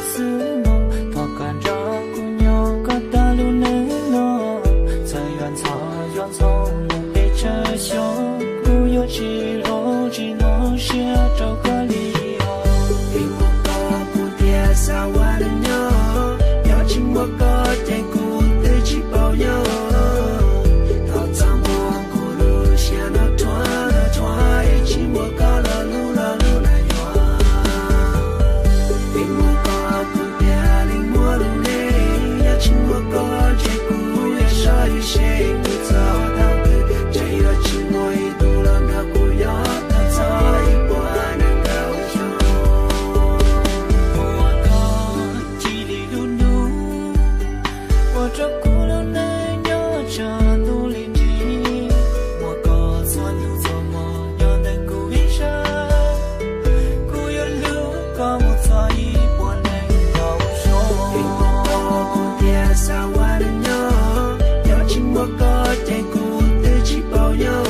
xwb no, thov koj nrog kuv nyob kom tag lub neej no. Txawm yuav ntxhov yuav ntxhov mus pes tsawg xyoo, kuv yuav tsis hloov tsis hloov siab rau koj li os. Vim muaj koj kuv thiaj xav ua neej nyob, yog tsis muaj koj ces kuv twb tsis paub nyob. Thov txhob muab kuv lub siab no rhuav rhuav, es tsis muaj koj los lub los lub na yuav. Vim muaj koj kuv thiaj li muaj lub neej, yog tsis muaj koj ces kuv yuav sab yuav seb mus txog thaum twg. Ntshe yuav tsis muaj ib tug los nrog kuv nyob tau txog ib puas nees nkaum xyoo. Ua koj cia li lub hnub, ua rau kuv lub neej nyob tsawg ntuj li nrig. Muaj koj txhua hnub txhua hmo nyob ntawm kuv ib sab, kuv yuav hlub koj mus txog ib puas nees nkaum xyoo. Vim muaj koj kuv thiaj xav ua neej nyob, yog tsis muaj koj ces kuv twb tsis paub nyob.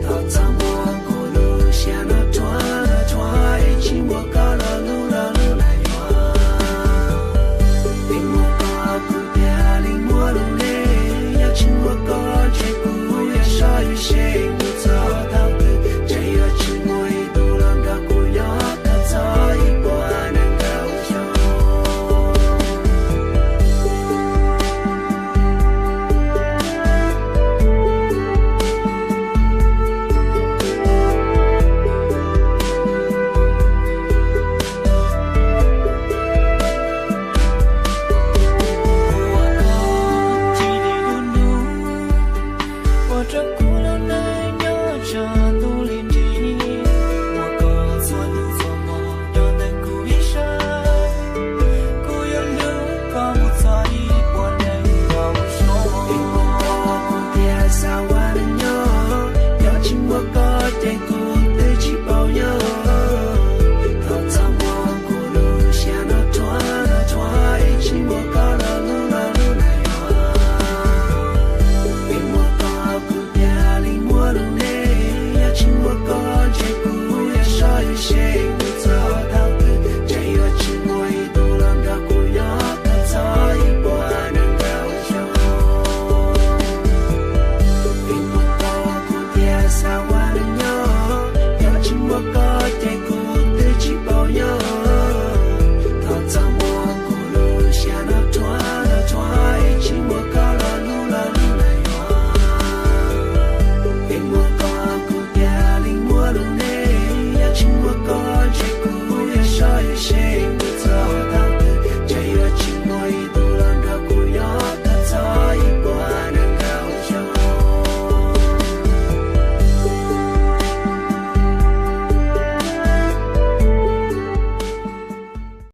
Thov txhob muab kuv lub siab no rhuav rhuav, es tsis muaj koj los lub los lub na yuav. Vim muaj koj kuv thiaj li muaj lub neej, yog tsis muaj koj ces kuv yuav sab yuav seb mus txog thaum twg. Ntshe yuav tsis muaj ib tug los nrog kuv nyob tau txog ib puas nees nkaum xyoo. Ua koj cia li lub hnub, ua rau kuv lub neej nyob tsawg